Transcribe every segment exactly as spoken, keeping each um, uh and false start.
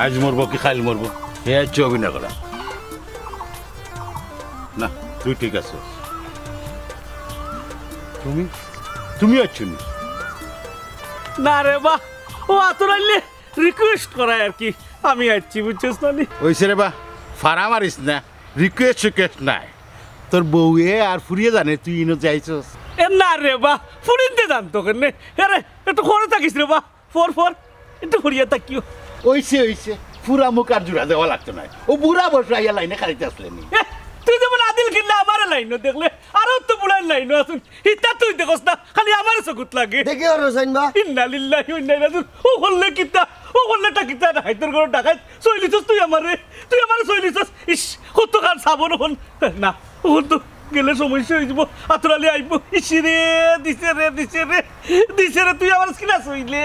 আইজ মরবো কি কাইল মরবো, হে আইছে অভিনয় করা। না, তুই ঠিক আছস। তুমি, তুমি আইছো নি? না রে বা, ও আতর আইলে request করায় আর কি। আমি আইছি, বুঝছস না নি? অইছে রে বা, ফাড়া মারিস না। Request টিকুয়েস্ট নাই। তোর বউয়ে আর ফুড়িয়ে জানে তুই ইনো যাইছস। এ না রে বা, ফুড়িন্তে জানতো কেনে? এ রে, একটু করে থাকিস রে বা। ফর, ফর, একটু করিয়া থাকিও। অইছে, অইছে। ফুড়া মুখ আর জুড়া দেওয়া লাগতো নায়। ও বুড়া বয়সে আইয়া লাইনে খাড়াইতে আসলে নি। এ, তুই যেমন আদিল কিল্লা আমারে লাইনো দেখলে, আরো তো বুড়ার লাইনো আছইন। ইতা তুই দেখস না, খালি আমারে চকুত লাগে। দেখি ওর হোসেন বা। ইন্না লিল্লাহি ওয়া ইন্না ইলাইহি রাজিউন। ও করলে কিতা? ও করলে টা কিতা? ডাকাইতর ঘরো ডাকাইত। চইলিছস তুই আমারে। তুই আমারে চইলিছস। ইস, কতখান সাবন অখন। না, অখন তো গেলে সমস্যা অইযিবো। আতর আলী আইবো। ইস রে, দিছে রে, দিছে রে, দিছে রে, তুই আমার কিলা চইলে।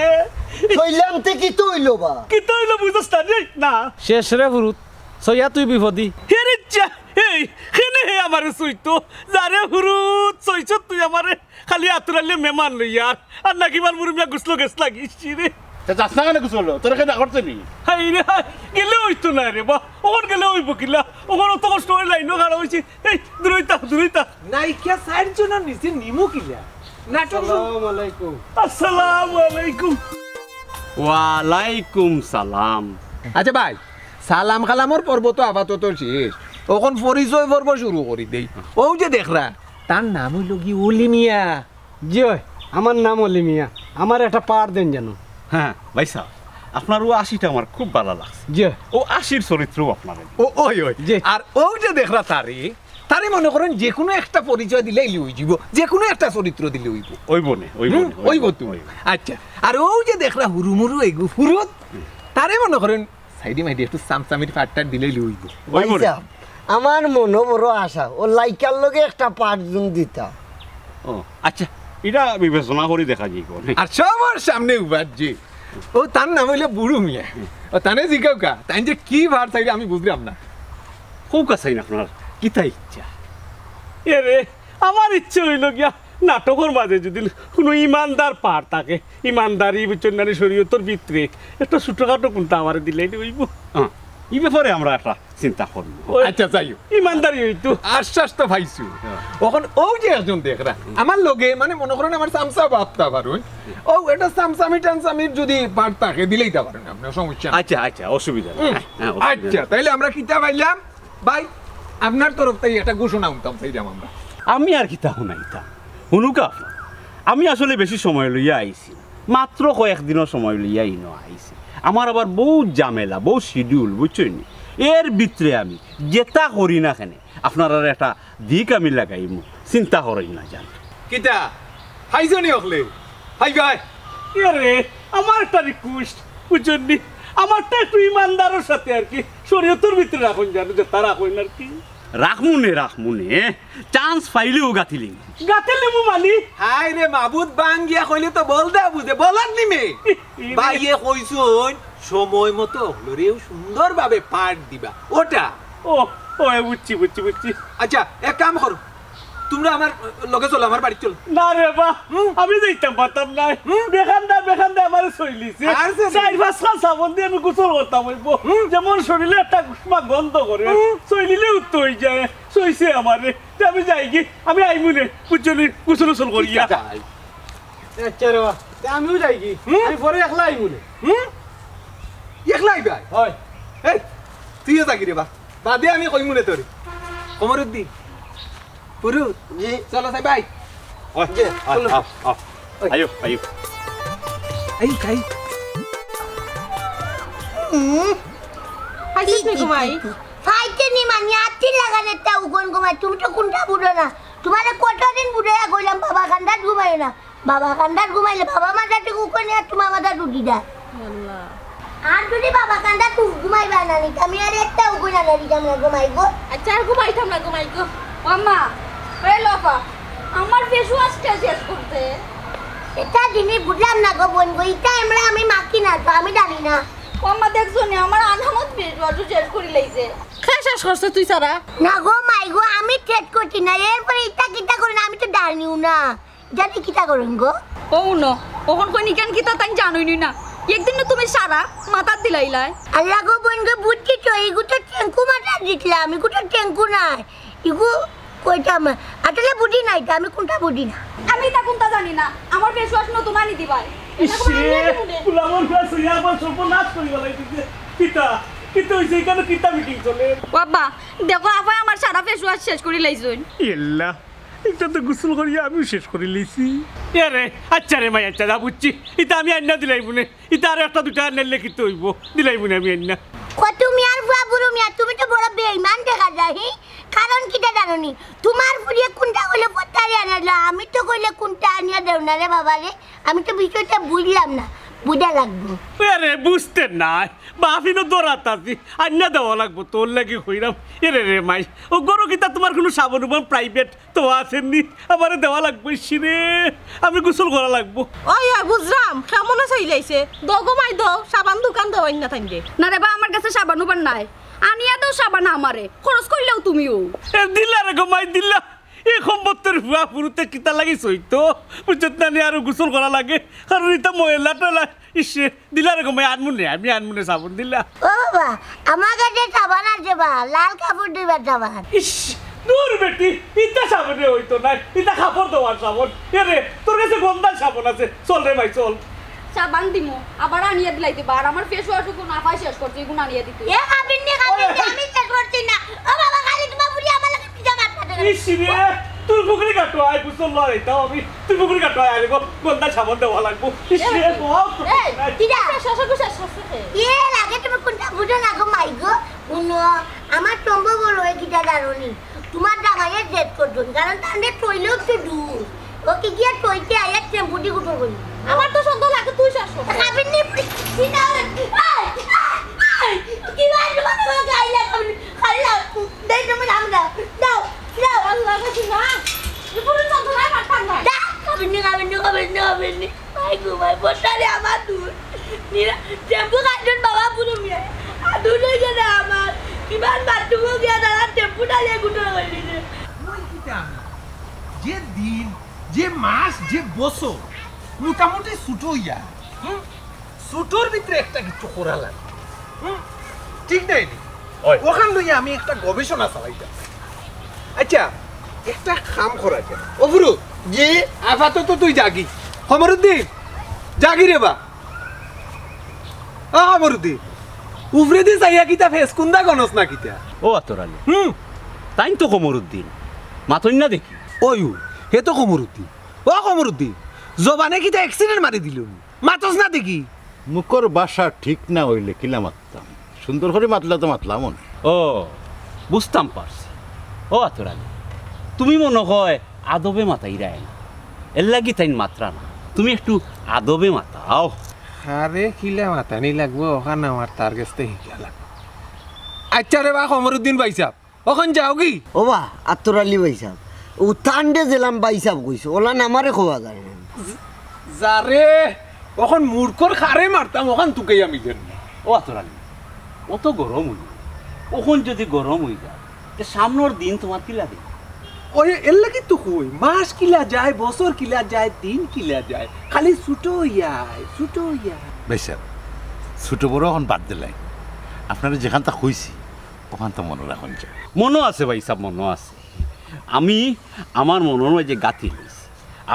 চইলাম তে কিতা অইলো বা? কিতা অইলো বুঝস না রে? না। শেষ রে ফুরুত, চইয়া তুই বিপদি। হে রে যা, এই, কেনে হে আমারে চইতো? যা রে ফুরুত, চইছত তুই আমারে। খালি আতর আলীয়ে মেমান লইয়া আর, আর নাকি মার মুরুমিয়া গুছলো গেছ লাগিস রে। তে যাস না কেনে গুছলো? তোরে কেনে করছে নি? হায় রে হায়, গেলে অইতো না রে বা, অখন গেলে অইবো কিলা? অখন অত কষ্ট করি লাইনো খাড়া অইছি। এই, দূরই থাক, দূরই থাক। নাইকিয়া চাইরজনর নিচে নিমু কিলা? নাটক শুরু। আসসালামু আলাইকুম। আসসালামু আলাইকুম। ওয়ালাইকুম সালাম। আচ্ছা ভাই, সালাম কালামর পর্ব তো আপাতত শেষ, অখন পরিচয় পর্ব শুরু করি দেই। অউ যে দেখরা, তার নাম অইলো গি অলি মিয়া। জি অয়, আমার নাম অলি মিয়া। আমারে একটা পার্ট দেন যেন। হ্যাঁ, ভাইসাব, আপনার অউ আশিটা আমার খুব ভালা লাগছে। জি অয়। অউ আশির চরিত্রও আপনারে। ও, অয়, অয়। জি। আর অউ যে দেখরা তারে, তারে মনো করইন যেকুনু একটা পরিচয় দিলেই অইযিবো, যেকুনু একটা চরিত্র দিলে অইবো। অইবো নে, অইবো হুম, নে, অইবো, অইবো তো। অইবো। আচ্ছা, আর অউ যে দেখরা হুরুমুরু এগু ফুরুত, তারে মনো করইন সাইডে মাইডে একটু চামচামির পার্ট টার্ট দিলেই অইবো। অইবো রে। ভাইসাব, আমার মনো বড় আশা, অউ লাইকার লগে একটা পার্ট জুন দিতা। ও, আচ্ছা, ইটা বিবেচনা করি দেখা যাইবো। আর সবার সামনে উবাদ যে, অউ তার নাম অইলো বুরু মিয়া। অউ তানে জিগাউক্কা, তাইন যে কি পার্ট চাইরা আমি বুঝরাম না। কউক্কা চাইন আপনার, কিতা ইচ্ছা? এরে, আমার ইচ্ছা অইলো গিয়া, নাটকর মাঝে যুদি কুনু ইমানদার পার্ট থাকে, ইমানদারি, বুঝছইন না নি, শরীয়তর ভিতরে একটা ছোটখাটো কুনতা আমারে দিলেই অইবো। হ্যাঁ, ই ব্যাপারে আমরা একটা চিন্তা করমু। অয়। আচ্ছা, যাই অউক। ইমানদারি অইতো। আশ্বাস তো পাইছু। হ্যাঁ। অখন অউ যে একজন দেখরা, আমার লগে, মানে, মনো করইন আমার চামচা ভাবতা পারইন। অউ একটা চামচামি টামচামির যুদি পার্ট থাকে, দিলেই তা পারইন, আপনার সমস্যা নাই। আচ্ছা, আচ্ছা, অসুবিধা নাই। হুম। হ্যাঁ, হ্যাঁ, অসুবিধা নাই। আচ্ছা, তাইলে আমরা কিতা পাইলাম? ভাই, আপনার তরফ থাকি একটা ঘোষণা হুনতাম চাইরাম আমরা। আমি আর কিতা হুনাইতাম? হুনুক্কা আপনারা। আমি আসলে বেশি সময় লইয়া আইছি না। মাত্র কয়েক দিনর সময় লইয়া ইনো আইছি। আমার আবার বউত ঝামেলা, বউত শিডিউল, বুঝছইন নি? এর ভিতরে আমি যেতা করি না কেনে, আপনারার একটা দিক আমি লাগাইমু। চিন্তা করইন না যান। কিতা? পাইছো নি অকলে? পাইবায়? এরে, আমার একটা রিকোয়েস্ট, বুঝছইন নি? আমারটা একটু ইমানদারর সাথে আর কি, শরীয়তর ভিতরে রাখইন জানো, যেতা রাখইন আর কি। রাখমু নে, রাখমু নে, চান্স পাইলেউ গাতিলিমু। গাতিলিমু মানি? হায় রে মাবুদ, বাঙ্গিয়া কইলে তো বলদা বুঝে, বলার নিমে। ই, ই রে। ভাইয়ে কইছইন, সময় মতো অকলরেউ সুন্দরভাবে পার্ট দিবা, ওটা। ও, ও, এ, বুঝছি, বুঝছি, বুঝছি। আচ্ছা, এক কাম করো, তুমরা আমার লগে চলো, আমার বাড়িত চলো। না রে বা, হুম? আমি যাইতাম পারতাম নায়। হুম? বেখান্দা, বেখান্দা আমারে চইলিছে। আর যে চাইর পাঁচখান সাবন দি আমি গোসল করতাম অইবো। হুম? যেমন শরীরে একটা উষ্মা গন্ধ করে, হুম? চইলিলে উত্ত অইযায়। চইছে আমারে। তে আমি যাইগি, আমি আইমু নে, বুঝছো নি? গোসল গোসল করিয়া। আচ্ছা রে বা, তে আমিও যাইগি। হুম? আমি পরে একলা আইমু নে। হুম? একলা আইবায়? অয়। এই, তুইও যাগি রে বা। বাদে আমি কইমু নে তোরে। কমরুদ্দিন, পুরু, জি। চলো সাই ভাই। ওই, জি, আও, চলো। আও, আও। ওই। আইও, আইও। এই, খাই। হুম। খাইছিস নি ঘুমাই? খাইতে নি মানি, আত্তি লাগালে তা উগন ঘুমাই। তুমি তো কুনটা বুঝো না। তুমারে কতদিন বুঝাইয়া কইলাম, বাবা কান্দাত ঘুমাইও না। বাবা কান্দাত ঘুমাইলে বাবা মাথাত উগনি আর তুমার মাথাত উঠি যায়। আল্লাহ। আর যুদি বাবা কান্দাত ঘুমাইবা না নি, আমি আর একটা উগনি আনাই দিতাম না, ঘুমাইবো। আচ্ছা, আর ঘুমাইতাম না, ঘুমাইবো। মাম্মা, ওই লোফা, আমার ফেস ওয়াশটা শেষ করতে। ইতা জিনিস বুঝলাম না গো বোন গো, ইতা আমরা আমি মাখি না তো, আমি জানি না। মাম্মা, দেখছো নি, আমার আনামত ফেস ওয়াশও শেষ করি লাইছে। কে শেষ করছে তুই ছাড়া? না গো মাই গো, আমি ঠেট করি কিনা এরপরে ইতা কিতা করইন, আমি তো জানিও না। জানি কিতা করইন গো। ও ন, অখন কইন ইখান কিতা তাইন জানইন না। একদিন না তুমি সারা মাথাত দিলাইলায়। আল্লাহ গো বইন গো, বুঝছি তো, ইগু তো টেঙ্কু মাথাত দিতলাম, ইগু তো টেঙ্কু নায়। ইগু কইতাম, আসলে বুঝি না ইতা, আমি কুনটা বুঝি না। আমি ইতা কুনটা জানি না, আমার face wash নতুন আনি দিবায়। ইস রে, পোলামন গাছ হইয়া আমার সর্বনাশ করি বালাই দিছে। কিতা, কিতা হইছে? এখানে কিতা meeting চলে? ও আব্বা, দেখো আফায় আমার সারা face wash শেষ করি লাইছইন। ইল্লা, ইটা তো গোসল করিয়া আমিও শেষ করি লাইছি। এ রে, আচ্ছা রে মাই, আচ্ছা, যা বুঝছি। ইতা আমি আইনা দিলাইমুনে। ইতা আরো একটা দুইটা আনলে কিতা অইবো? দিলাইমুনে আমি আইনা। কত মিয়ার ফুয়া বুরু মিয়া, তুমি তো বড় বেইমান দেখা যায়, হি? কারণ কিতা জানো নি? তোমার ফুরিয়ে কুনটা কইলে ফত্তারি আনাইলা, আমি তো কইলে কুনটা আনিয়া দেও না রে বাবা রে। আমি তো বিষয়টা বুঝলাম না, বুঝা লাগবো। এ রে, বুঝতে নাই, বাফিনো দরাত আছি, আইনা দেওয়া লাগবো, তোর লাগি কইরাম। এ রে রে মাই, ও গরু কিতা তোমার কুনু সাবান উবান private তো আছেনি, আমারে দেওয়া লাগবো, ইস রে, আমি গোসল করা লাগবো। ওই, ওই, বুঝলাম, কেমন আছে ইলাইছে? দো গো মাই দো, সাবান দোকান দেওয়াই না থাকবে। না রে বা, আমার কাছে সাবান উবান নাই। আনিয়া দেও সাবান আমারে, খরচ করিলাও তুমিও। এ দিলা রে গো মাই, দিলা। এই সম্পত্তির ফুয়া ফুরুতে কিতা লাগি সইতো? বুঝছত না নি, আরো গোসল করা লাগে। কারণ ইতা ময়লা টয়লা। ইস রে, দিলা রে গো মাই, আনমুনে, আমি আনমুনে সাবান দিলা। ও বাবা, আমার কাছে সাবান আছে বা, লাল কাপড় ধুইবার সাবান। ইস, দূর বেটি, ইতা সাবানে হইতো না, ইতা কাপড় ধোয়ার সাবান। এ রে, তোর কাছে গন্ধা সাবান আছে, চল রে ভাই, চল। সাবান দিমু, আবার আনিয়া দিলাইতে বা, আর আমার face wash গুন আফায় শেষ করছে, এগুন আনিয়া দিতে। এ কাবিন নি, কাবিন নি, আমি শেষ করছি না। ও বাবা, খালি তোমার বুড়ি আমার লগে পিজা মারতে দেবে। ইস রে, তুই পুকুরি কাটো আয়, বুঝছো লড়াই তাও আমি, তুই পুকুরি কাটো আয়, আরে গো, গন্ধা সাবান দেওয়া লাগবো। ইস রে, এই, বল তো। এই, কিরা? শেষ, শেষ, শেষ, শেষ, শেষ। এ লাগে তুমি কুনটা বুঝো না গো মাই গো। হুনো, আমার টম্ব বড় হয়ে কিতা জানো নি? তোমার জামাইয়ে জেদ করছইন, কারণ তানরে টইলেও তো দূর। ও কি গিয়া টইতে আইয়া টেম্পুটি গুটো করি। আমার তো সন্দেহ লাগে তুই শেষ কর। খাবেন নি? এই, এই, এই, কি ভাই তোমার তোমার গাইলা খাবেন? খাইলা, দেই তুমি নাম দাও। দাও, দাও। আল্লাহ গো, না। এ পুরো চন্দ্রায় পারতাম না। দাও, খাবেন নি, খাবেন নি, খাবেন নি, খাবেন নি। ভাই গো ভাই, বসারে আমার দূর। নিরা, টেম্পু কাটুন বাবা পুরো মিয়া। আর দূর হয়ে গেলে আমার। কিমান বাথরুমও গিয়া দাঁড়া, টেম্পু ডালিয়ে গুটো হয়ে গেছে। ওই কিতা আমি? যে দিন, যে মাস, যে বছর, মোটামুটি ছুটো ইয়া। হুম? ছুটোর ভিতরে একটা কিছু করা লাগে। হুম? ঠিক নাই নি? ওই। ওখান লইয়া আমি একটা গবেষণা চালাইতাম। আচ্ছা, একটা কাম করা যায়। ও ফুরু। জি? আপাতত তুই যাগি। কমরুদ্দিন, যাগি রে বা। ও কমরুদ্দিন, উপরেদি চাইয়া কিতা ফেস কুন্দা গনস না কিতা? ও আতর আলী। হুম। তাইন তো কমরুদ্দিন। মাতইন না দেখি। ওই, ও, হে তো কমরুদ্দিন। ও কমরুদ্দিন, জবানে কিতা accident মারি দিল? মাতস না দেখি। মুখর ভাষা ঠিক না অইলে কিলা মাততাম? সুন্দর করি মাতলে তো মাতলাম অনে। ও, বুঝতাম পারছি। ও আতর আলী, তুমি মনো হয় আদবে মাতাইরায় না, এর লাগি তাইন মাতরা না। তুমি একটু আদবে মাতাও। আরে কিলা মাতানি লাগবো, ওখান আমার তার গেছ থাকি হিকা লাগবো। আচ্ছা রে বা কমরুদ্দিন ভাইসাব, অখন যাওগি? ও বা, আতর আলী ভাইসাব, ও তানরে যেলান ভাইসাব কইছো, ওলান আমারে কওয়া যায় না। যারে, অখন মুরকর খারে মারতাম, অখান তুকাইয়া মিলের না। ও আতর আলী, অত গরম অইও না। অখন যদি গরম অই যায়, তে সামনর দিন তোমার কিলা দিন? ওই এর লাগি তো কই, মাস কিলা যায়, বছর কিলা যায়, দিন কিলা যায়, খালি ছুটো অইয়া আয়, ছুটো অইয়া আয়। ভাইসাব, ছুটো বড় অখন বাদ দিলাই, আপনারে যেখানতা কইছি, অখানতা মনো রাখইন যে। মনো আছে ভাইসাব, মনো আছে। আমি আমার মনর মাঝে গাঁথি লইছি।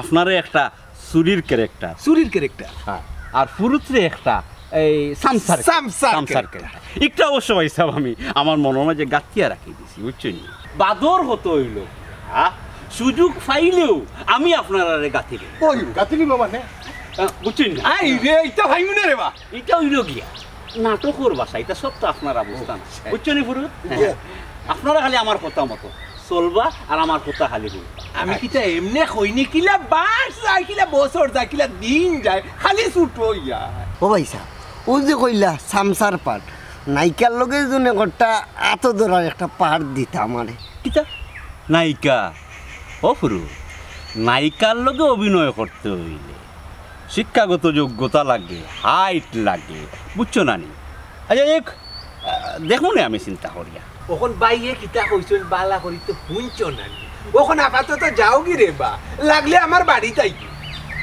আপনারে একটা চুরির character। চুরির character। হ্যাঁ। আর ফুরুতরে একটা এই সামসার, সামসার সামসার character। Character। একটা অবশ্য ভাইসাব আমি আমার মনর মাঝে গাঁথিয়া রাখি দিছি, বুঝছইন নি? বাদর কত অইলো, হ্যাঁ? সুযোগ পাইলেও আমি আপনারারে গাঁথি লই। ওই, গাঁথি নিব মানে? আহ, বুঝছইন নি? আই রে, ইটা ভাইমু না রে বা। ইটা অইলো গিয়া নাটকর ভাষা, ইটা সব তো আপনারা বুঝতা না। বুঝছো নি ফুরুত? জি। আপনারা খালি আমার কথা মতো চলবা আর আমার কথা খালি হুনবা। আমি কিতা এমনে কইনি, কিলা মাস যায়, কিলা বছর যায়, কিলা দিন যায়, খালি ছুটো অইয়া। ও ভাইসাব, ও যে কইলা সামসার পাট, নায়িকার লগে জুনে একটা আতো ধরার একটা পাট দিতা আমারে। কিতা? নায়িকা? ও ফুরু, নায়িকার লগে অভিনয় করতে অইলে শিক্ষাগত যোগ্যতা লাগে, height লাগে, বুঝছো না নি? আচ্ছা, এক, আহ, দেখমুনে আমি চিন্তা করিয়া। অখন ভাইয়ে কিতা কইছইন, বালা করি তো হুনছো না নি? অখন আপাতত যাওগি রে বা, লাগলে আমার বাড়িত আইও।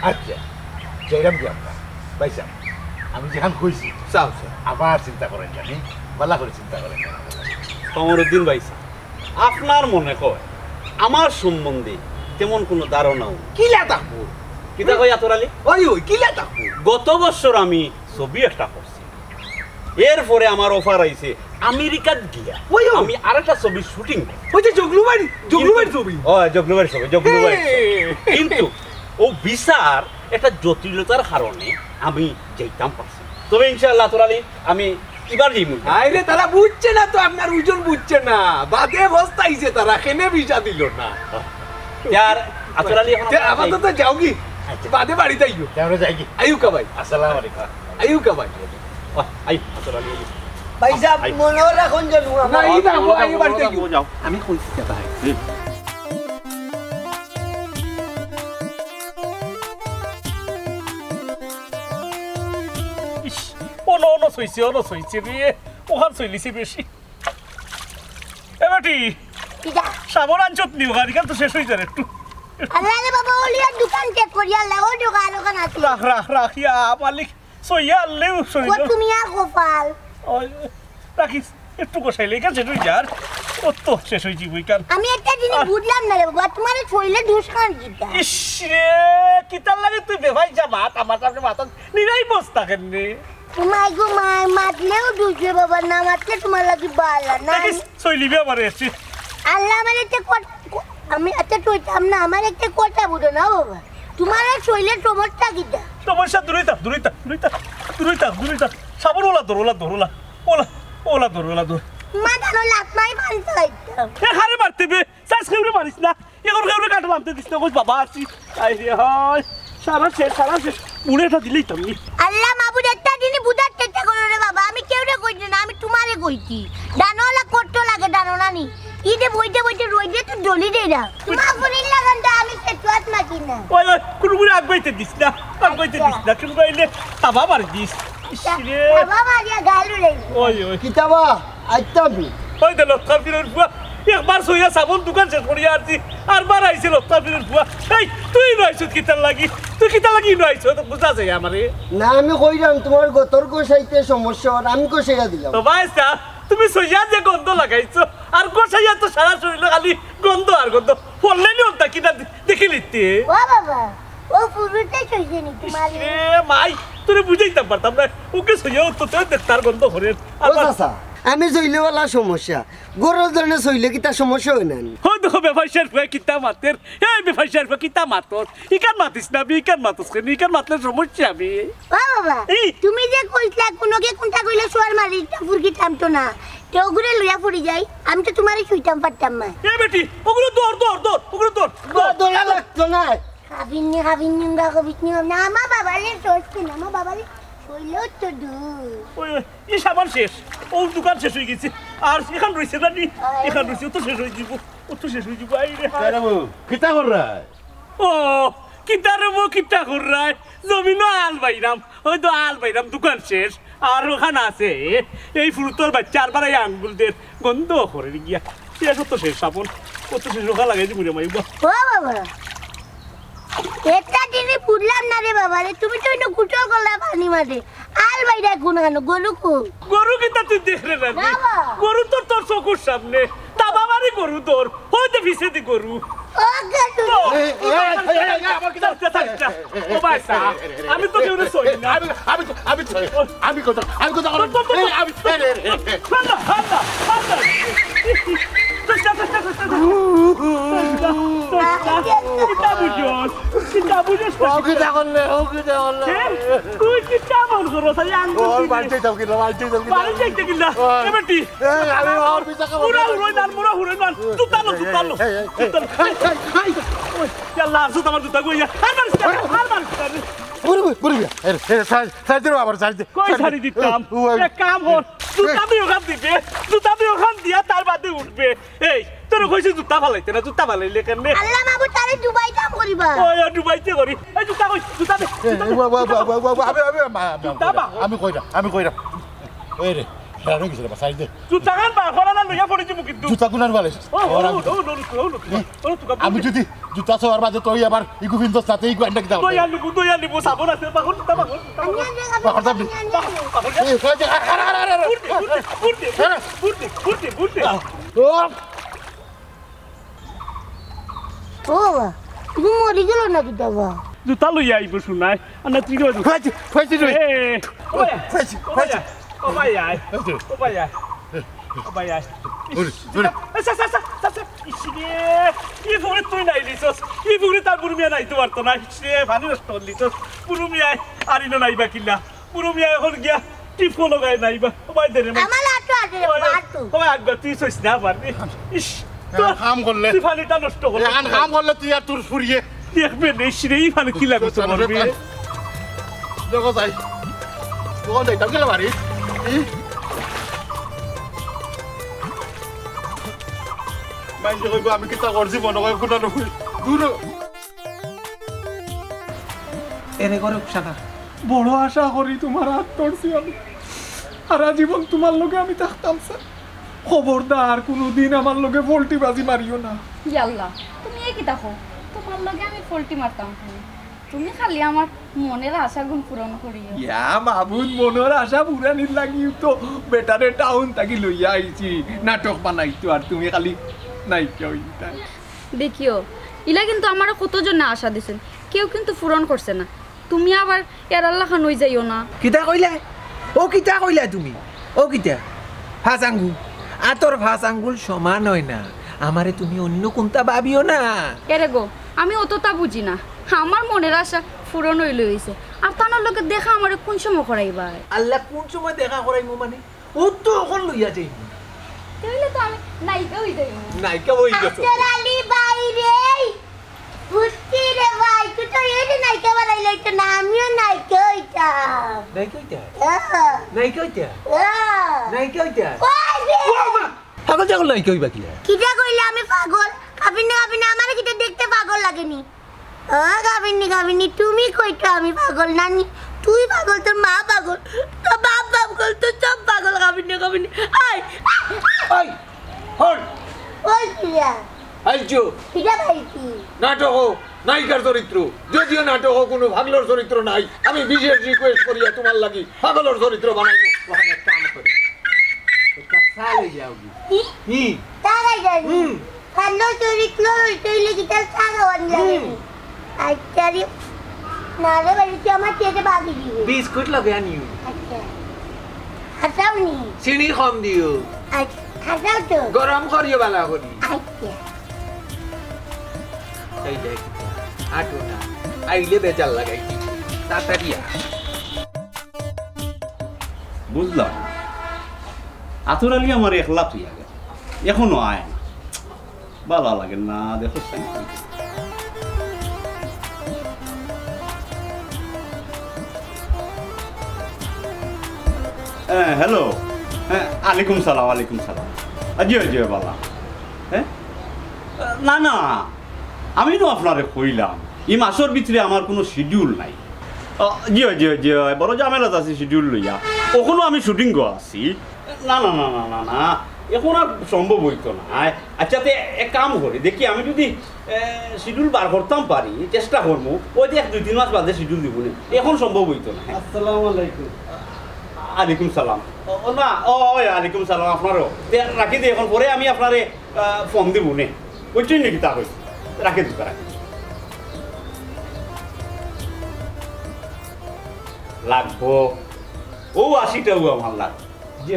আচ্ছা, যাইরাম গি আব্বা। ভাইসাব, আমি যেখান কইছি, চাও, চাও। আবার চিন্তা করইন না নি, বালা করি চিন্তা করইন না। কমরুদ্দিন ভাইসাব, আপনার মনে কয় আমার সম্বন্ধে তেমন কোনো ধারণাও নাই। কিলা থাকবো? কিতা কই আতর আলী? ওই, ওই, কিলা থাকবো? গত বছর আমি ছবি একটা করছি, এরপরে আমার offer আইছে আমেরিকাত গিয়া ওই, ওই। আমি আরেকটা ছবির shooting করব। ওই যে জগলুবাড়ি, জগলুবাড়ি ছবি। ও, জগলুবাড়ি ছবি, জগলুবাড়ি ছবি। হ্যাঁ। কিন্তু ও ভিসার একটা জটিলতার কারণে আমি যাইতাম পারছি না। তবে ইনশাআল্লাহ আতর আলী, আমি এবার যাইমু। আরে, তারা বুঝছে না তো, আপনার ওজন বুঝছে না। বাদে পস্তাইছে তারা, কেনে ভিসা দিল না। ইয়ার, আতর আলী, অখন তে আমরা আপাতত যাওগি। আচ্ছা। বাদে বাড়িত আইও। তে আমরা যাইগি। আইউক্কা ভাই। আসসালামু আলাইকুম। আইউক্কা ভাই। আহ, আই, আতর আলী, আই। ভাইসাব, আই। মনো রাখইন যেন আমার। না, এই না, ও আইও বাড়িত আইও। যাও। আমি কইছি কথা হয়। হুম। ইস, অনো, অনো ছইছে, অনো ছইছে রে। অখান ছইলিছে বেশি। এ বেটি, কিতা? সাবন আনছত নি অখান, ইখান তো শেষ অই যার একটু। আল্লাহ রে বাবা, অলিয়ার দোকান check করি আল্লাহ, ওই দোকান, ওখান আছে। রাখ, রাখ, রাখ, ইয়া মালিক, ছইয়া আনলেও ছইল। ও তুমি আর গোপাল। ওই, রাখিস, একটু গোসাইলে, ইখান শেষ অই যার। ও তো শেষ অই যাইবো ইখান। আমি একটা জিনিস আহ। বুঝলাম না রে বাবা, তোমার এই শরীরে দোষ কার কিতা? ইস রে, কিতার লাগি তুই বেফাইজা মাত, আমার সামনে মাত, নিরাই বস্তা কেনে? মাই গো মাই, মাতলেও দুষবে বাবা, না মাতলে তোমার লাগি বালা না। দেখিস, ছইলিবে আমারে এসছি। আল্লাহ, আমার একটা কট-, ক-, আমি একটা কইতাম না, আমার একটা কথা বুঝো না বাবা। তোমার এই শরীরের সমস্যা কিতা? সমস্যা দূরই থাক, দূরই থাক, দূরই থাক, দূরই থাক, দূরই থাক। সাবন ওলা ধর, ওলা ধর, ওলা, ওলা, ওলা ধর, ওলা ধর। মা জানো লাত মারি পানি চালাইতাম। এ হারে মারতে বে, চাষ কেউরে মারিস না। এখন কেউরে কাটা লামতে দিস না, কইস বাবা আছি। আই রে হায়, সারা শেষ, সারা শেষ। উড়ে এটা দিলেই তো আমি। আল্লাহ মাবুদ, একটা জিনিস বুঝার চেষ্টা করো রে বাবা, আমি কেউরে কইছি না, আমি তোমারে কইছি। ডানোলা করতে লাগে, ডানো নানি। ইদে বইতে বইতে রইদে তো ডলি দেই না। তোমার ফোনের লাগান তো আমি পেটুয়াত মাখি না। ওই, ওই, কোনো করে আগ বাইতে দিস না, আগ বাইতে দিস না, কেউ বাইলে থাবা মারি দিস। ইস রে। থাবা মারিয়া গাল উড়ে। ওই, ওই। কিতাবা? আইতাম নি। ওই দে লতকা পীরর ফুয়া, একবার ছইয়া সাবন দোকান শেষ করিয়া আরছি, আরবার আইছে লতকা পীরর ফুয়া। এই, তুই নু আইছত কিতার লাগি? তুই কিতার লাগি নু আইছত? তো বুঝা যায় আমারে। না, আমি কইরাম, তোমার গতর গোসাইতে সমস্যা অর, আমি গোসাইয়া দিলাম। ও ভাই সাব, তুমি ছইয়া যে গন্ধ লাগাইছো, আর গোসাইয়া তো সারা শরীরে খালি গন্ধ আর গন্ধ। ফললে নি অন্তা কিনা দে-, দেখি লিতে। ও বাবা, ও ফুরুতে ছইছে নি তোমার? এ মাই, তোরে বুঝাইতাম পারতাম না। ওকে ছইয়া ও তো তোর দেখতার গন্ধ করে। ও চাচা, আমি ছইলে ওলা সমস্যা। গরুর ধরনে ছইলে কিতা সমস্যা অয় না নি? ও দেখো, বেফাইসার ফুয়া কিতা মাতের। এই বেফাইসার ফুয়া কিতা মাতর? ইখান মাতিস না, বে, ইখান মাতস কেনে? ইখান মাতলে সমস্যা বে। ও বাবা, এই। তুমি যে কইছলা, কোনোকে কোনটা কইলে সোয়ার মারি, একটা ফুরকি টানতো না। তে ওগুরে লইয়া পড়ি যাই, আমি তো তোমারে ছইতাম পারতাম না। এ বেটি, ওগুলো ধর, ধর, ধর, ওগুলো ধর, ধর। ধর, ধরা লাগতো না। খাবিনি, খাবিনি, গা খাবিনি, না, আমার বাবারে ছইছে না, আমার বাবারে ছইলেও তো দূর। ওই, ওই, ই সামান শেষ, ও দোকান শেষ অই গেছে। আর ইখান রইছে না নি? আয়। ইখান রইছে, ও তো শেষ অই যাইবো, ও তো শেষ অই যাইবো, আই রে, হায়। কেন বাবু, কিতা কররায়? ও, কিতা রে বো, কিতা কররায়? জমিনো আল বাইরাম, ওই তো আল বাইরাম, দোকান শেষ। আর ওখান আছে, এই ফুরুতর বাচ্চা আরবার এই আঙ্গুল দের গন্ধ করে গিয়া। শেষ, ও তো শেষ, সাবন, ও তো শেষ, ওখান লাগাই দিবি রে মাই, বাহ। ও বাবা, এটা জিনিস বুঝলাম না রে বাবা রে, তুমি তো ইনো গোসল করলা পানি মাঝে, আল বাইরা কোন কেন, গরু কো? গরু কিতা তুই দেখ রে না, বাবা। গরু তো তোর চকুর সামনে, তা বাবারই গরু তোর, হইতে পিছে দি গরু। ও গরু। তো, এই, এই, এই, এই, এই, আমার কিতা? থাক, থাক, থাক। ও ভাই সাব, আমি তো কেউ ছই না। আমি, আমি তো, আমি ছই, আমি কথা, আমি কথা বললাম। তো, তো, তো, এই, আমি, এই, এই, এই, এই। হাল্লা, হাল্লা, হাল্লা। কিতা বুঝোস? কিতা বুঝোস? ও কিতা করলে? ও কিতা করলে? হে? তুই কিতা মন করো? তাই আঙ্গুল ওর দিলে। বাড়িতে যাও কিনা? বাড়িতে যাও কিনা? বাড়িত যাইতে কিনা? ওই। এ বেটি। এই, আমি ওর পিছে খাবো। মুড়া হুরই নান, মুড়া হুরই নান। জুতা লো, জুতা লো। এই, এই, এই, জুতা লো। এই, এই, এই। ওই, ইয়াল্লা, জুতা আমার জুতা কই, ইয়া। আর মারিস না, আর মারিস না রে। বুড়ি, বুড়ি, বুড়ি, এই, এই, সাইড, সাইড দে বাবা, সাইড দে, কই সাইড দে। ছাড়ি দিতাম? ও, ও, এক কাম কর, জুতা দি ওখান দিবে, জুতা দি ওখান দিয়া তার বাদে উঠবে। এই, তোরে কইছি জুতা ফালাইতে না, জুতা ফালাইলে কেনে? আল্লাহ মাবুদ, তারে ডুবাইতাম করিবা। ওই, ও ডুবাইতে করি। এই জুতা কই? জুতা দে, এ, জুতা এ, দে। বাবা, বাবা, বাবা, বাবা, আমি, আমি, আমি, আমি, জুতা বাবা। আমি কইরাম, আমি কইরাম। ওই রে। হ্যাঁ, রয়ে গেছে রে বা, সাইড দে। জুতাখান বার করা না, লইয়া পড়ি যাইমু কিন্তু। জুতা গুনার বালে। ও, ও, ও, ও, ও, ও, ও, ও, ও, ও, আমি যদি জুতা সওয়ার বাদে তুই আবার ইগু ফিন্দস না, তে ইগু আন্ডা কিতা দইয়া নিবো, দইয়া নিবো, সাবন আছে, পাগল, জুতা পাগল, জুতা পাগল। পাগল সাবন। এই, এই, এই, আরে, আরে, আরে, আরে। বুড়তে, বুড়তে, বুড়তে, বুড়তে, বুড়তে, বুড়তে। ও। ও বাবা, তুমি মরি গেল না কিতা বা? জুতা লইয়া আইবো শুনাই, আর না তুই লইয়া জুতা। ফাইছি, ফাইছি রে। এ, ও ভাই, ফাইছি, ও ভাই, ফাইছি। ও ভাই, আয়। ফাইছি। ও ভাই, আয়। ও ভাই, আয়। ওরে, ওরে। এ, সা, সা, সা, সা, সা। ইস রে, ই ফুকরে তুই নাইলিছস। ই ফুকরে তার বুরু মিয়া নাইতো পারতো না। ইস রে, পানি নষ্ট করলিছস। বুরু মিয়া, আর ইনো নাইবা কিলা। বুরু মিয়া এখন গিয়া টিপো লাগাই নাইবা। ও ভাই, দে রে, ভাই। আমার লাটু আছে রে, ও ভাই, লাটু। ও ভাই, আব্বা, তুই সইস না পারবি। ইস, এখন কাম করলে। তুই পানিটা নষ্ট করলে। এখন কাম করলে তুই আর তোর ফুরিয়ে। দেখবে নে, ইস রে, ই পানি কিলা করতে পারবি? দেখো যাই। দোকান যাইতাম গেলে বাড়ি। ই? মাইনষে কইবো আমি কিতা করছি, মনে হয় কোনো নকরি। দূর হ। এরে করে উকসানা। বড় আশা করি তোমার আত ধরছি আমি। সারা জীবন তোমার লগে আমি থাকতাম স্যার। খবরদার, কোনোদিন আমার লগে ফল্টিবাজি মারিও না। ইয়াল্লা, তুমি এ কিতা কও? তোমার লগে আমি ফল্টি মারতাম কেনে? তুমি খালি আমার মনের আশাগুন পূরণ করিও। ইয়া মাবুদ, মনের আশা পুরানির লাগিউ তো বেটারে টাউন থাকি লইয়া আইছি নাটক বানাইতো, আর তুমি খালি নায়িকা অইতায়। দেখিও, ইলা কিন্তু আমারে কতজনে আশা দিছইন, কেউ কিন্তু পূরণ করছে না। তুমি আবার এরার লাখান অই যাইও না। কিতা কইলায়? ও কিতা কইলায় তুমি? ও কিতা? পাঁচ আঙ্গুল। আতর পাঁচ আঙ্গুল সমান অয় না। আমারে তুমি অন্য কুনতা ভাবিও না। এরে গো, আমি অততা বুঝি না। আমার মনের আশা পূরণ অইলে অইছে। আর তানর লগে দেখা আমারে কুন সময় করাইবায়? আল্লাহ, কুন সময় দেখা করাইমু মানে? ও তো অখন লইয়া যাইমু। তাইলে তো আমি নায়িকা অই যাইমু। নায়িকা অই গেছো। আতর আলী ভাই রে, বুঝছি রে ভাই, তুই তো এই যে নায়িকা বানাইলে তো না, আমিও নায়িকা অইতাম। নায়িকা অইতা? হ্যাঁ। নায়িকা অইতা? হ্যাঁ। নায়িকা অইতা? ওই রে। ও মা! পাগল ছাগল নায়িকা অইবা কিলা? কিতা কইলে আমি পাগল? কাবিনে কাবিনে আমারে কিতা দেখতে পাগল লাগেনি? ও কাবিনী, কাবিনী, তুমি কইতো আমি পাগল নানি? তুই পাগল, তোর মা পাগল, তোর বাপ পাগল, তোর সব পাগল, কাবিনী, কাবিনী। আয়! ওই, হন। ওই কিয়া? আইজো। কিতা পাইছি? নাটক নায়িকার চরিত্র। যদিও নাটক কোনো পাগলর চরিত্র নাই, আমি বিশেষ রিকোয়েস্ট করিয়া তোমার লাগি পাগলর চরিত্র বানাইমু। ওখানে এক কাম করি। একটা চা লই যাও গি। কি? হুম। চা লই যাও গি? হুম। পাগলর চরিত্র অইতে অইলে কিতা চা খাওয়ান লাগে? হুম। আচ্ছা রে, না রে ভাই, তুই আমার খেতে বাকি দিবি। বিস্কুট লগে আনিও। আচ্ছা। খাতাও নি? চিনি কম দিও। আচ্ছা, খাতাও তো। গরম করিও বালা করি। আচ্ছা। এই দেখ, আটো না। আইলে বেজার লাগাই। তাড়াতাড়ি আ। বুঝলাম। আতর আলী আমার একলা থইয়া গেল। এখনো আয় না। বালা লাগে না, দেখো। হ্যাঁ, হ্যালো। হ্যাঁ, আলাইকুম সালাম, আলাইকুম সালাম। আ, জি অয়, জি অয়, বালা। হ্যাঁ? না, না, আমি তো আপনারে কইলাম, ই মাসর ভিতরে আমার কোনো শিডিউল নাই। আ, জি অয়, জি অয়, জি অয়, বড় ঝামেলাত আছি শিডিউল লইয়া। অখনো আমি শুটিংও আছি। না, না, না, না, না, না, এখন আর সম্ভব অইতো নায়। আচ্ছা, তে এক কাম করি, দেখি আমি যদি, এ, শিডিউল বার করতাম পারি, চেষ্টা করমু। ওই যে এক দুই তিন মাস বাদে শিডিউল দিবো নে। এখন সম্ভব অইতো নায়। আসসালামু আলাইকুম। আলাইকুম সালাম। ও, ও, না, ও, ওই, আলাইকুম সালাম, আপনারও। তে রাখি দি এখন, পরে আমি আপনারে, আ, ফোন দিবো নে। বুঝছইন নি কিতা কইছি? রাখি দিবা, রাখি। লাগবো। ও আশি টেকাও আমার লাগবো। জি।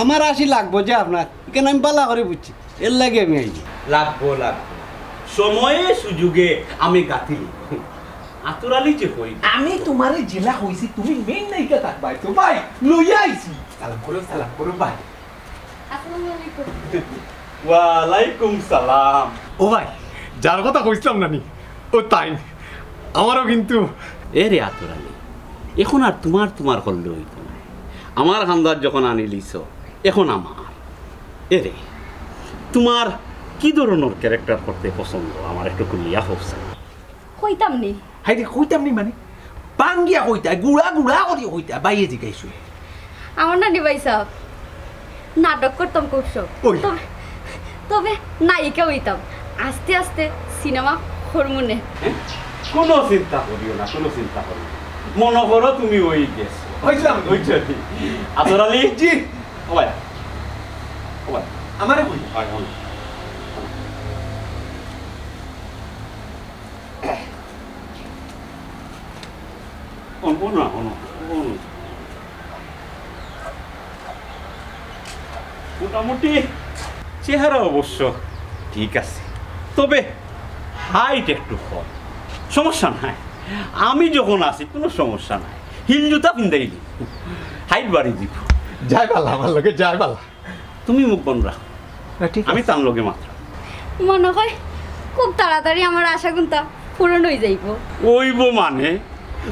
আমার আশি লাগবো যে আপনার, ইখান আমি বালা করি বুঝছি, এর লাগি আমি আইছি। লাগবো, লাগবো। সময়ে সুযোগে আমি গাঁথি লইব। আতর আলী যে কই। আমি তোমারে যেলা কইছি, তুমি মেইন নায়িকা থাকবায় তো ভাই, লইয়া আইছি। সালাম করো, সালাম করো ভাই। আসসালামু আলাইকুম। ওয়ালাইকুম সালাম। ও ভাই, যার কথা কইছিলাম না নি, ও তাইন। আমারও কিন্তু এ রে আতর আলী, এখন আর তোমার তোমার করলে অইতো নায়। আমার খান্দাত যখন আনিলিছো, এখন আমার। এ রে, তোমার কি ধরনর ক্যারেক্টার করতে পছন্দ, আমার একটু খুলিয়া কওছাইন। কইতাম নি? হায়রে, কইতাম নি মানে? ভাঙ্গিয়া কইতায়, গুড়া গুড়া করি কইতায়, ভাইয়ে জিগাইছে। আমার নানি ভাই সাব, নাটক করতাম খুব শখ। ওই। তবে, তবে নায়িকা অইতাম। আস্তে আস্তে সিনেমা করমুনে। হ্যাঁ? কোনো চিন্তা করিও না, কোনো চিন্তা করিও না। মনো করো তুমি অই গেছো। অইছিলাম। অই যে। আতর আলী? জি। ও ভাই। ও ভাই। আমারে কই? ভাই, হুনো। হুনো, হুনো, হুনো, হুনো। মোটামুটি চেহারা অবশ্য ঠিক আছে, তবে height একটু কম। সমস্যা নাই, আমি যখন আছি কোনো সমস্যা নাই, হিল জুতা পিন্দাইলি height বাড়ি দিব। যাই বালা, আমার লগে যাই বালা। তুমি মুখ বন্ধ রাখো, না, ঠিক আমি আছে। তার লগে মাত্র। মনে হয় খুব তাড়াতাড়ি আমার আশা গুনতা পূরণ অই যাইব। অইব মানে,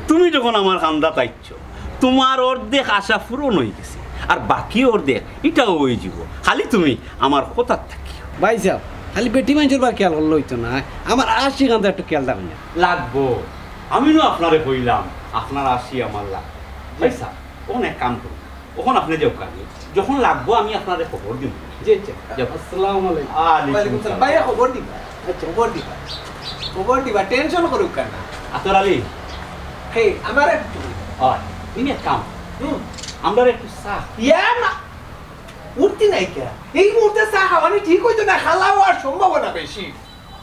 তুমি যখন আমার কান্দাত আইছো, তোমার অর্ধেক আশা পূরণ অই গেছে, আর বাকি অর্ধেক ইটাও অই যাব। খালি তুমি আমার কথাত থাকিও। ভাইসাব, খালি বেটি মানষর বার খেয়াল করলে অইতো না, আমার আশি কান্দা একটু খেয়াল রাখইন। লাগবো, আমি নু আপনারে কইলাম, আপনার আশি আমার লাগবো। ভাইসাব, অখন এক কাম করুন, অখন আপনে যাউক্কা, যখন লাগবো আমি আপনারে খবর দিমু। জি, জি। যাও। আসসালামু আলাইকুম। ওয়ালাইকুম আসসালাম। ভাইয়া, খবর দিবা। আচ্ছা, খবর দিবা। খবর দিবা, tension করুক্কা না। আতর আলী। হে, আমার একটু। ওই, তুমি এক কাম। হুম। আমরারে একটু চা। ইয়া মা-, উঠতি নাই কে? এই মুহূর্তে চা খাওয়ানি ঠিক অইতো না, খালা অওয়ার সম্ভাবনা বেশি।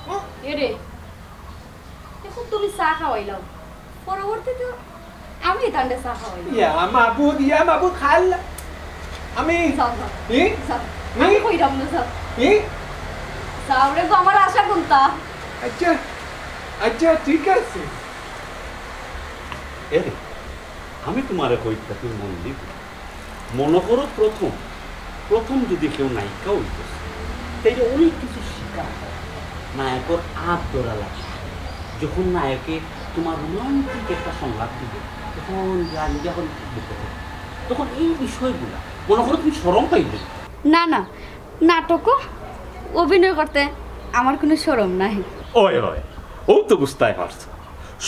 হুম? এরে, এখন তুমি চা খাওয়াইলাও, পরবর্তীতে আমি তানরে চা খাওয়াই। ইয়া মাবুদ, ইয়া মাবুদ, খাল। আমি যাও, যাও। ই? যাও। ই? আমি কইরাম না, যাও। ই? যাও রে গো, আমার আশা কুনতা? আচ্ছা, আচ্ছা, ঠিক আছে। এরে, আমি তোমারে কইতা, তুমি মন দিও। মনো করো প্রথম, প্রথম যদি কেউ নায়িকা অইতো, তাইলে অনেক কিছু শিখা অয়। নায়কর আত ধরা লাগে। যখন নায়কে তোমার romantic একটা সংলাপ দিবে, তখন গান যখন দিবে, তখন এই বিষয়গুলা, মনো করো তুমি শরম পাইবে। না, না, নাটকো অভিনয় করতে আমার কুনু শরম নাই। ওই, ওই, অউ তো বুঝতায় পারছো।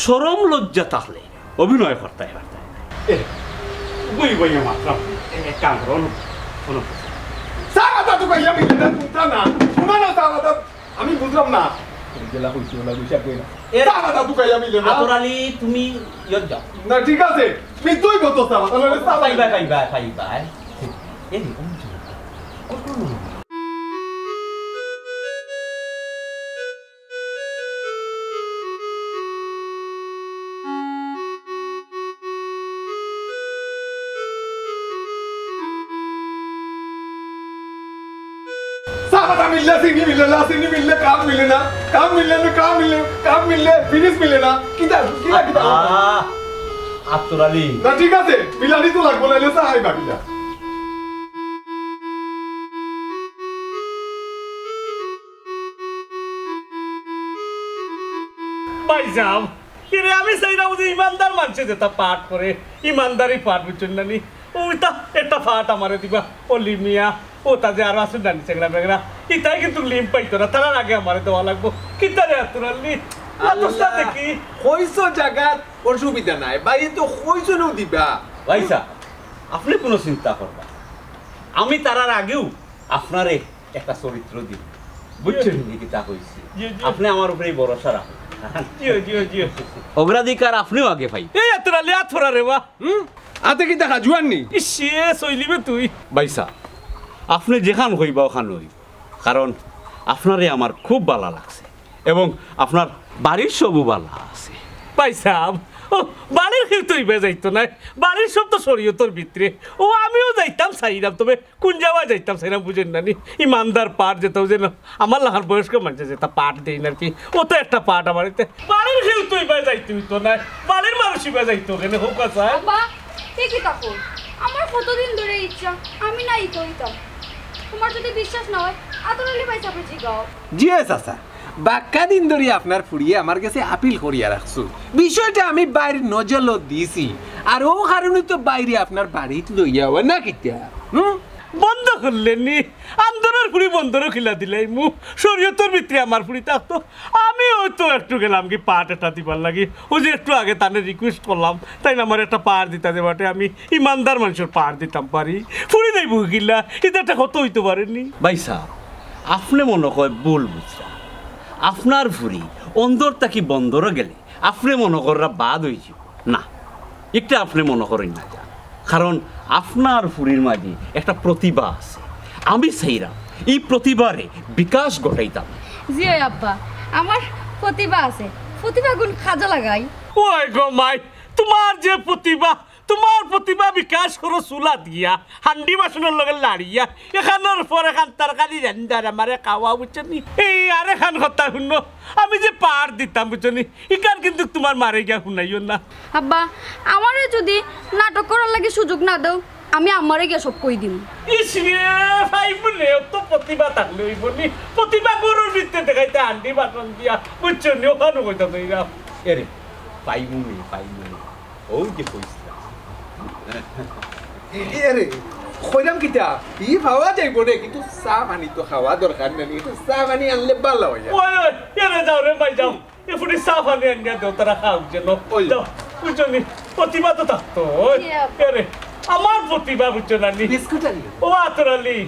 শরম লজ্জা থাকলে অভিনয় করতায় পারতায় না। এ, বই বইয়া মাতরাম, এ, এক কাম করো, অনু, অনু। চা পাতা তো কইয়া মিলে না, তুমরা না। শুনো না, চা পাতা, আমি বুঝলাম না। জেলা কইছি, ওলা কইছি, আর কই না। এ, চা পাতা তো কইয়া মিলে না। আতর আলী, তুমি ইয়ত যাও। না, ঠিক আছে। তুমি দুই বোতল চা পাতা, নাহলে চা পাইবা, পাইবা, পাইবা। এ, অনু, অনু। চা পাতা মিললে, চিনি মিলে না, চিনি মিললে, কাম মিলে না, কাম মিললে না, কাম মিললে, কাম মিললে, ফিনিশ মিলে না। কিতা, কিতা, কিতা? আহ, আতর আলী। না, ঠিক আছে, বিলানি তো লাগবো না, এলে চা খাইবা কিতা? ভাইসাব, এরে আমি চাইরাম যে ইমানদার মানষে যেতা পাঠ করে, ইমানদারি পাঠ, বুঝছইন না নি? অউতা একটা পাঠ আমারে দিবা, অলি মিয়া, অতা যে আরো আছইন না নি, চেংড়া বেংড়া, ইতায় কিন্তু লিম পাইতো না, তারার আগে আমারে দেওয়া লাগবো। কিতা রে আতর আলী? আল্লাহ। দেখি। কইছো জাগাত অসুবিধা নাই, ভাইয়ে তো কইছো নু দিবা। ভাইসাব, আপনে কুনু চিন্তা করবা না। আমি তারার আগেউ আপনারে একটা চরিত্র দিমু। বুঝছইন নি কিতা কইছি? জি, জি। আপনে আমার উপরে ভরসা রাখইন। জি, জি, জি। অগ্রাধিকার আপনেউ আগে পাইবা। এই আতর আলী, আত ফরা রে বা। হুম? আতে কিতা খাজুয়ার নি? ইস, এ চইলিবে তুই। ভাইসাব, আপনে যেখান কইবা অখান অইবো। কারণ আপনারে আমার খুব ভালা লাগছে। এবং আপনার বাড়ির সবউ ভালা আছে। ভাইসাব, ও, বাড়ির কেউ তো ইবায় যাইতো নায়, বাড়ির সব তো শরীয়তর ভিতরে। ও, আমিও যাইতাম চাইরাম, তবে কুন জাগাত যাইতাম চাইরাম বুঝইন না নি? ইমানদার পাঠ যেতা অউ যে আমার লাখান বয়স্ক মানষে যেতা পাঠ দেইন আর কি, অতা একটা পাঠ আমার ইতে। বাড়ির কেউ তো ইবায় যাইতো অইতো নায়, বাড়ির মানুষ ইবায় যাইতো কেনে, কউক্কা চাই। আব্বা, এ কিতা কও? আমার কতদিন ধরে ইচ্ছা, আমি নায়িকা অইতাম। তুমার যদি বিশ্বাস না অয়, আতর আলী ভাইসাবরে জিগাও। জি অয় চাচা, বাক্কা দিন ধরি আপনার ফুড়িয়ে আমার গেছে আপিল করিয়া রাখছইন। বিষয়টা আমি বাইর নজরো দিছি, আর অউ কারণে তো বাইরে আপনার বাড়িত লইয়া অয় না কিতা? হুম? বন্ধ করলে নি, আন্দরর ফুড়ি বন্দরো খিলা দিলাইমু, শরীয়তর ভিতরে আমার ফুড়ি থাকতো, আমিও তো একটু গেলাম কি পার্ট একটা দিবার লাগি, ওই যে একটু আগে তানে রিকোয়েস্ট করলাম, তাইন আমারে একটা পার্ট দিতা দে বাটে, আমি ইমানদার মানষর পার্ট দিতাম পারি, ফুরি যাইবো কিলা, ইটা একটা কথা অইতো পারেনি। ভাইসাব, আপনে মনো কয় ভুল বুঝরা, আপনার ফুরি অন্দর থাকি বন্দরো গেলে আপনে মনো কররা বাদ অইযিবো না, ইটা আপনে মনো করইন না যান, কারণ আপনার ফুরির মাঝে একটা প্রতিভা আছে, আমি চাইরাম ই প্রতিভারে বিকাশ ঘটাইতাম। জি অয় আব্বা, আমার প্রতিভা আছে, প্রতিভা গুণ কাজো লাগাই। ওই গো মাই, তুমার যে প্রতিভা, তুমার প্রতিভা বিকাশ করো চুলাত গিয়া, হান্ডি বাসনর লগে লাড়িয়া, এখানর পর এখান তরকারি রান্দার আমারে খাওয়া, বুঝছো নি? এই আরেকখান কথা হুনো, আমি যে পার্ট দিতাম, বুঝছো নি? ইখান কিন্তু তুমার মারে গিয়া হুনাইও না। আব্বা, আমারে যদি নাটক করার লাগি সুযোগ না দেও, আমি আম্মারে গিয়া সব কই দিমু। ইস রে, ভাই বলে অত প্রতিভা থাকলে অইবো নি? প্রতিভা গরুর ভিতরে দেখাইতে হান্ডি বাসন দিয়া, বুঝছো নি? ওখানে কইতা তো এরা। এরে, পাইমু নি, পাইমু নি। ও যে কইছিলাম। এ, এ, আরে, কইলাম কিতা? ই পাওয়া যাইবো রে, কিন্তু চা পানি তো খাওয়া দরকার নানি, একটু চা পানি আনলে ভালা অয়। ওই, ওই, এরে যাও রে ভাই, যাও। এ ফুটি চা পানি আনিয়া দেও, তারা খাও যেন। ওই। যাও, বুঝছো নি? প্রতিভা তো থাকতো, ওই, জি, আপা। এরে, আমার প্রতিভা বুঝছো না নি? বিস্কুট আনি। ও আতর আলী,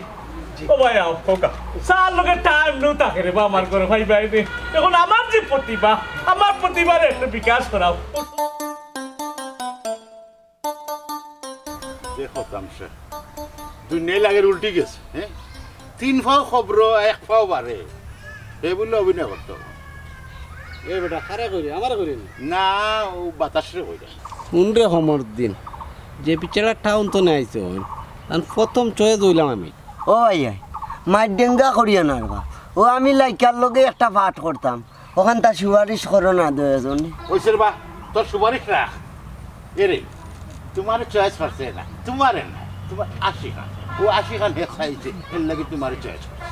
জি। ও ভাই, আও, খোকা। চার লগে টাইম নু থাকে রে বা আমার ঘরে, ভাই, ভাই রে। এখন আমার যে প্রতিভা, আমার প্রতিভার একটু বিকাশ করাও। দেখো তামশা, দুনিয়াই লাগের উল্টি গেছে, হ্যাঁ? তিন পাও খবর, এক পাও বাড়ে। এ বললে অভিনয় করতে হবে। এ বেটা, কারে কইরে? আমারে কইরে নি? না, ও বাতাসরে কইরে। কোন রে কমরুদ্দিন? যে পিকচারটা টাউন তো নাই আইছে, আমি প্রথম চয়েস অইলাম আমি। ও ভাই, ভাই, মাইর ডেঙ্গা করিয়া না রে বা। ও আমি লাইকার লগে একটা পাঠ করতাম। ওখান তা সুপারিশ করো না দুইজনে। ওই রে বা, তোর সুপারিশ রাখ। এরে, তোমার চয়েস করছে না, তোমার না, তোমার আশি খান। ও আশি খান হে খাইছে, এর লাগি তোমার চয়েস করছে।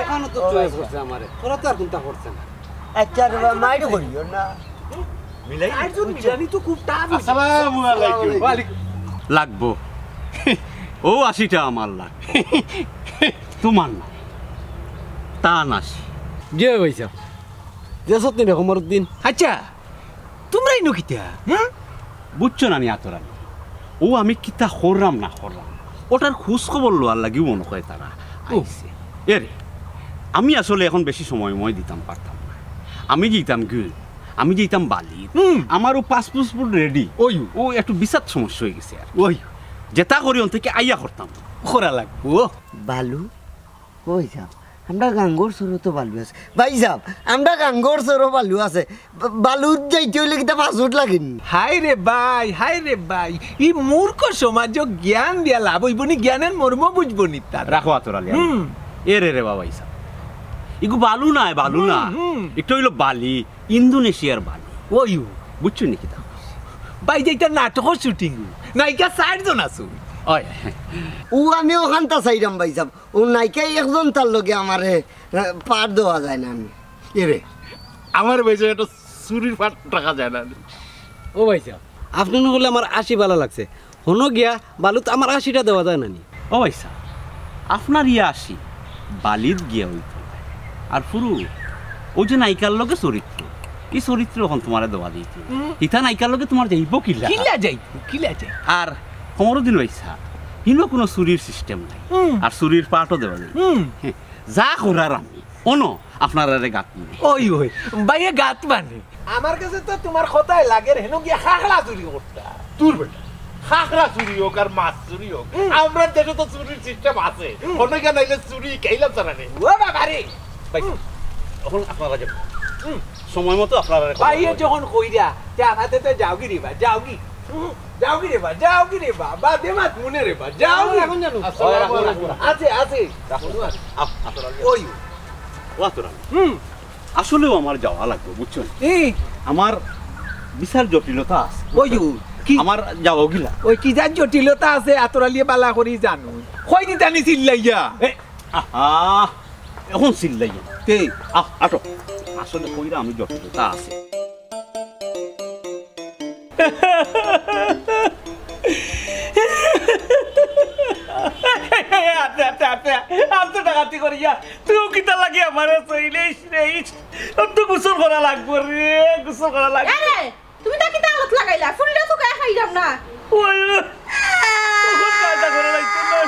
ওখানে তো চয়েস করছে আমারে, তোরা তো আর কোনটা করছে না। আচ্ছা রে বা, মাইর করিও না। মিলাই? আরেকজন মিলানি তো খুব টাফ। আসসালামু আলাইকুম। ওয়ালাইকুম। লাগবো। ও আশিটা আমার লাগ। তোমার না। তা না সে। জি ভাই সাহেব। যে সত্যি রে কমরুদ্দিন। আচ্ছা, তোমরা ইনো কিতা? হ্যাঁ? বুঝছো না নি আতর আলী? ও আমি কিতা করলাম না করলাম, ওটার খোঁজ খবর লওয়ার লাগিও মনে হয় তারা ও। আইছে। এরে, আমি আসলে এখন বেশি সময় ময় দিতাম পারতাম না। আমি যাইতাম গিল, আমি যাইতাম বালি। হুম। আমার ও পাসপোর্ট রেডি। ওই। ও একটু ভিসার সমস্যা হয়ে গেছে আর। ওই। যেটা করি অন থেকে আইয়া করতাম। করা লাগবো। বালু, ওই যাও। আমরা গাঙ্গর চরো তো বালু আছে। ভাই সাহেব, আমরা গাঙ্গর চরো বালু আছে। বা-, বালুত যাইতে অইলে কিতা পাসপোর্ট লাগে নি? হায় রে ভাই, হায় রে ভাই, ই মূর্খ সমাজো জ্ঞান দিয়া লাভ অইবো নি, জ্ঞানের মর্ম বুঝবো নি তারা। রাখো আতর আলী। হুম। এ রে রে বাবা ইসা। ইগু বালু নায়, বালু হুম, না। হুম। এটা অইলো বালি, ইন্দোনেশিয়ার বালি। ওই। বুঝছো নি কিতা? ভাই, যে এটা নাটকর শুটিং, নায়িকা চারজন আছে। ওই। ও আমি ওখানটা চাইরাম ভাই সাহেব। ও নায়িকা একজন তার লগে আমারে, আহ, পার দেওয়া যায় না আমি। এরে, আমার ভাই সাহেব একটা চুরির পার রাখা যায় না। ও ভাই সাহেব, আপনি না বললে আমার আশি ভালা লাগছে। হনো গিয়া বালুত আমার আশিটা দেওয়া যায় না নি? ও ভাই সাহেব, আপনার ইয়া আশি বালিত গিয়া অইতো। আর ফুরু, ও যে নায়িকার লগে চরিত্র, এই চরিত্র এখন তোমারে দেওয়া দিত। হুম। ইতা নায়িকার লগে তোমার যাইবো কিলা? কিলা যাইবো, কিলা যাইবো? আর কমরুদ্দিন ভাই সাহেব, হিনো কোনো চুরির সিস্টেম নাই। হুম। আর চুরির পার্টও দেওয়া যায়। হুম। হ্যাঁ, যা করার আমি অনো আপনারারে গাত মানে। ওই, ওই, ভাইয়ে গাত মানে। আমার কাছে তো তোমার কথাই লাগে রে, হেন গিয়া খাখড়া চুরি করতা। দূর বেটা, খাখড়া চুরি হোক আর মাছ চুরি হোক, হুম। আমরার দেশো তো চুরির সিস্টেম আছে। হুম। কোনো কেন আইলে চুরি কেইলাম চালানে। ও বাবা রে। ভাই, হুম। এখন আপনারা যাবেন। হুম। সময় মতো আপনারা ভাইয়ে যখন কইরা, যে আমাদের তো যাওগি রে বা, যাওগি। হুম। যাওগি রে বা, যাওগি রে বা, বাদে মাত মনে রে বা, যাওগি। এখন জানো। আসসালামু আলাইকুম। আছে, আছে। রাখো। আপ-, আপনারা ওই। ও আপনারা। হুম। আসলেও আমার যাওয়া লাগবে, বুঝছো? এই। আমার বিশাল জটিলতা আছে। ওই ও, কি? আমার যাওয়া গিলা। ওই কি যার জটিলতা আছে, আতর আলীয়ে বালা করি জানো। কই দিতানি চিল্লাইয়া? এ, আহা, এখন চিল্লাইয়া। তে? আহ, আটো। আসলে কইরা আমি জটিলতা আছে। আতে, আতে, আতে, আতে ডাকাতি করিয়া। তুই কিতা লাগে আমারে চইলে ইস রে ইস। তোর তো গোসল করা লাগবো রে, গোসল করা লাগবো। আরে, তুমি তা কিতা আলত লাগাইলা? ফুলটা তো গায়ে খাইলাম না। ওই, তখন কায়দা করে রাখতো না।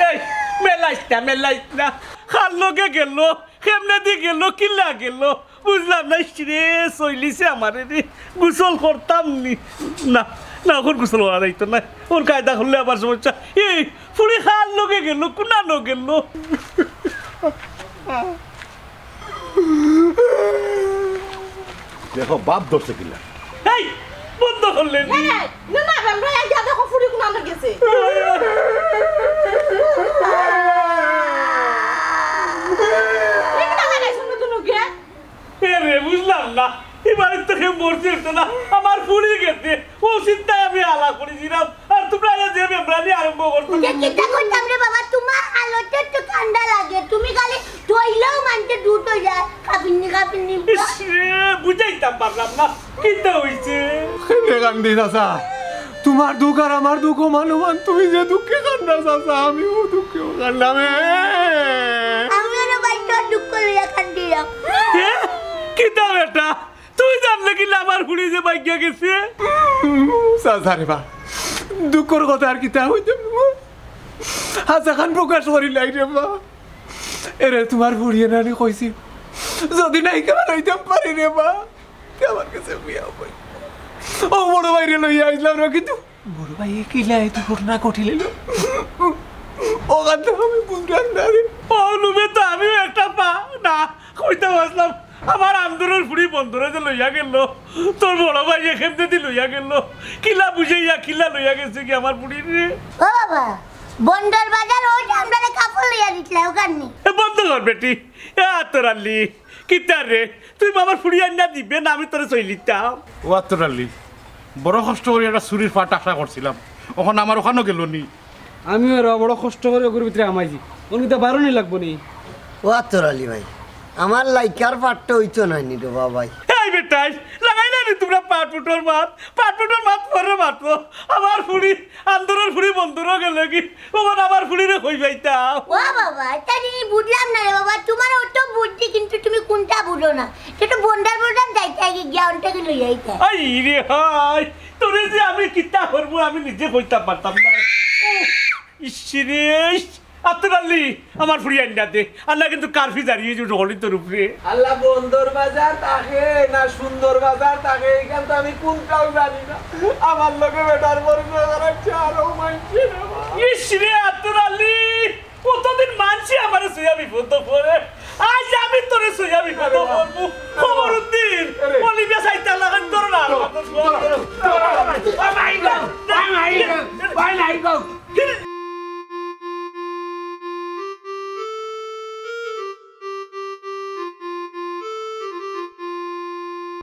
এই, মেলাইস না, মেলাইস না। কার লগে গেল, কেমনে দি গেল, কিলা গেল, বুঝলাম না। ইস রে, চইলিছে আমারে রে, গোসল করতাম নি। না, না, এখন গোসল করা যাইতো না। ওর কায়দা করলে আবার সমস্যা। এই, ফুড়ি কার লগে গেল, কুনা লগে গেল? দেখো, বাপ ধরছে কিলা। এই, বন্ধ করলে নি। এই, না, না, আমরা এই যা দেখো, ফুড়ি কুনা লগে গেছে। এই কিতা লাগাইছো নতুন ওকে? এ রে, বুঝলাম না। এবারে তো কেউ মরছে হইতো না। আমার ফুড়ি গেছে। ও চিন্তায় আমি হালা করেছিলাম। আর তোমরা আইয়া যে বেবরানি আরম্ভ করছো। যে কিতা করতাম রে বাবা, তোমার আলোতে তো ঠান্ডা লাগে। তুমি খালি ধইলেও মানতে দুধ হয়ে যায়। কাঁপিনি, কাঁপিনি। ইস রে, বুঝাইতাম পারলাম না। কিতা হইছে? কেনে কান্দি চাচা? তোমার দুঃখ আর আমার দুঃখ সমান সমান। তুমি যে দুঃখে কান্দা চাচা, আমিও দুঃখে কান্দাম। এ। আমিও রে ভাই তোর দুঃখ লইয়া কান্দিলাম। এ? কিতা বেটা? তুই জানলে কিলা আমার ফুড়ি যে ভাগিয়া গেছে? চাচা রে বা, দুঃখর কথা আর কিতা হইতে। হাজাখান প্রকাশ করিলাই রে বা। এরে তোমার ফুড়িয়ে নানি কইছি, যদি না একেবারে হইতাম পারি রে বা, তে আমার কাছে বিয়া হই। ও বড় ভাইরে লইয়া আইলাম না, কিন্তু বড় ভাই কিলা এই দুর্ঘটনা ঘটিলিল। ওখান তো আমি বুঝলাম না রে। ও নুবে তো আমিও একটা পা না কইতে পারলাম। আমার আন্দরের ফুড়ি বন্দরে যে লইয়া গেল, তোর বড় ভাই এখান থেকে লইয়া গেল, কিলা বুঝাইয়া কিলা লইয়া গেছে কি আমার ফুড়ি রে? ও বাবা, বন্দর বাজার ওই যে আমরা কাপড় লইয়া দিছিলাম ওখানে। এ বন্ধ কর বেটি, এ আতর আলী, কিতা রে? তুই আমার ফুড়ি আইনা দিবে না, আমি তোরে চইলিতাম। ও আতর আলী, বড় কষ্ট করি একটা চুরির ফাট আশা করছিলাম, ওখান আমার ওখানও গেল নি। আমিও এরা বড় কষ্ট করি ওগুর ভিতরে হামাইছি, ওর কিন্তু বারোনি লাগবো নি। ও আতর আলী ভাই, আমার লাইকার ফাটটা হইতো নাইনি রে বাবাই। এই বেটাই, লাগাইলে নি তোমরা পাটপুটর মাত, পাটপুটর মাত পরে মাতো। আমার ফুড়ি, আন্দরের ফুড়ি বন্দরও গেল কি, ওখান আমার ফুড়িরে কই পাইতাম। ও বাবা, এটা জিনিস বুঝলাম না রে বাবা, তোমার অত বুদ্ধি কিন্তু তুমি কোনটা বুঝো না। সে তো বন্ডার বন্ডার যাইতে আগে গিয়া ওনটাকে লই যাইতে। আই রে হায়, তোরে যে আমি কিতা করবো আমি নিজে কইতাম পারতাম না। ইস রে, ইস, আতর আলী, আমার ফুড়ি আইনা দে। আর না কিন্তু কারফি জারি হয়ে যাবে হলিতর উপরে। আল্লাহ বন্দর বাজার থাকে না সুন্দর বাজার থাকে, এখান তো আমি কোনটাও জানি না। আমার লগে বেটার পরিচয় করাচ্ছে আরো মানছে না। ইস রে, আতর আলী, কতদিন মানছি আমারে সইয়া বিপদ পড়ে, আজ আমি তোরে সইয়া বিপদ পড়বো।